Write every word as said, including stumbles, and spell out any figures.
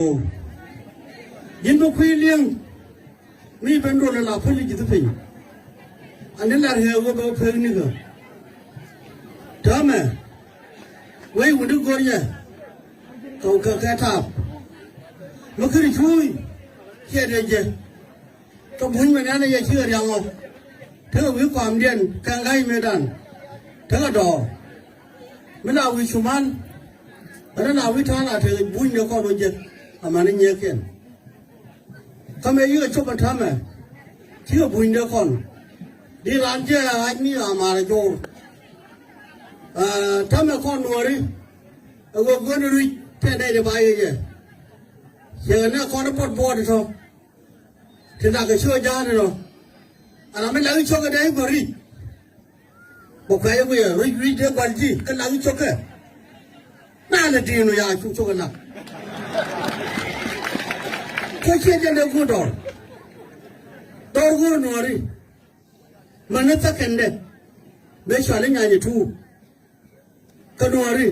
Ji̱n bä kui̱ li̱eŋ mi ben duɔl la päl ji̱ piny. Ani lar ɣɛɛ wä bä pek nikä. Täämɛ wec wuni go̱r yɛ kɛ kɛ kɛ taap. Mä kiri cuuy kiɛ dee jɛ. Kä buny mɛ nɛn a yɛ cikɛ riaŋɔ. Tekɛ wi̱i̱ kɔamdiɛn kɛ ŋa̱c mëëdan. Tekɛ dɔɔr mi la wi̱i̱ cuman. Bä na wi̱i̱ ta̱a̱ la tekɛ buny ni kɔn wä jek. Amäni nyieekiɛn kä mëë yikɛ cop ɛ täämɛ. Cikɛ buny ni kɔn di ran jɛ ɣa̱c mi a marɛ jo̱o̱r. Täämɛ kɔn nuɔri ɛ wä guäni ruic tɛn dɛy di ba yɛ jɛ. Ciɛ nɛ kɔn i̱ puɔt buɔɔt itɔ. Ti nak kɛ ciö ja̱a̱n inɔ. Ala mi lak i̱ cɔk idɛ i̱ gɔ̱r i̱ bä kuɛ̈c i̱ kuiɛ ruic ruic dee gua̱l ji̱ kä lak i̱ cɔk kɛ. Na lɛ di̱i̱n ɔ ya cuk cɔk inak. Kä ciɛ jɛn dee guur dɔɔr. Dɔɔr guur nuɔ̱ɔ̱ri. Mäni thäkɛndɛ mëë cuali nyany i̱ tuur. Kä nuɔ̱ɔ̱ri